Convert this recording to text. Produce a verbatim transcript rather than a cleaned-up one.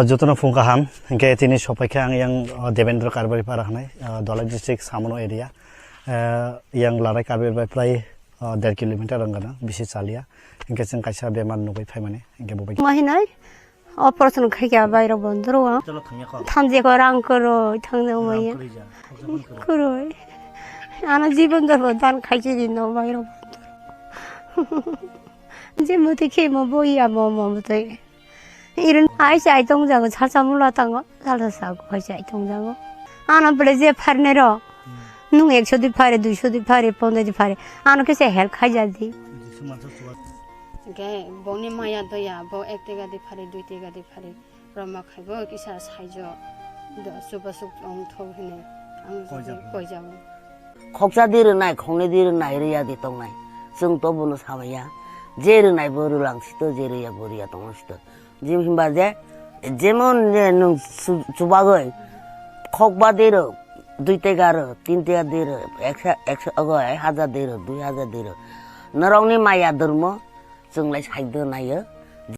Jotono phung kaham, hingke tini sopaikha ang yang, o, Devendra Karbari para hanai, o, Dhalai district Samono area, o, yang Ladai Karbari bai prai, o, der kilometer rangana bisi chalia, hingke chwng kaisa bemar nugui phaimani, hingke bo bai. Ma hinai, operation khaikha bairok bondoro. Chalo thangya kho. Thamjeko rang kwrwi, thangjak maya. Rang kwrwi ja, khoksa phone kwrwi. Kwrwi. Ano jibon jabo dan khaikhe di no bairok bondoro. Je muti khemo bo ya mo mo muti. Irin ai chai tong jago, salsa mula tango, salsa sago, ai chai tong jago. Ano bole je pharne ro. Hmm. Nung ekso di phare, duiso di phare, pondo di phare. Ano kese help khai jadi. Duiso mansa suat. Ge, boni maya doya, bo ek tega di phare, dui tega di phare. Roma khaibo kisa saijo. Do, suba suk ong thok hine. Ang koi jago. Koi jago. Khoksa di rwnai, khoknwi di rwnai, rwya di tongnai. Chwng to bono samaya. Je rwnai bo rwlang sito, je rwya bo rwya tongma sito. Jim himba je, jemon je nwng su-, chubagwi, khokba dero, dui tega ro, tin tega dero, eksa, eksa, ogo, ek hajar dero, dui hajar dero. Norokni maya dormo, chwng lai saido naio.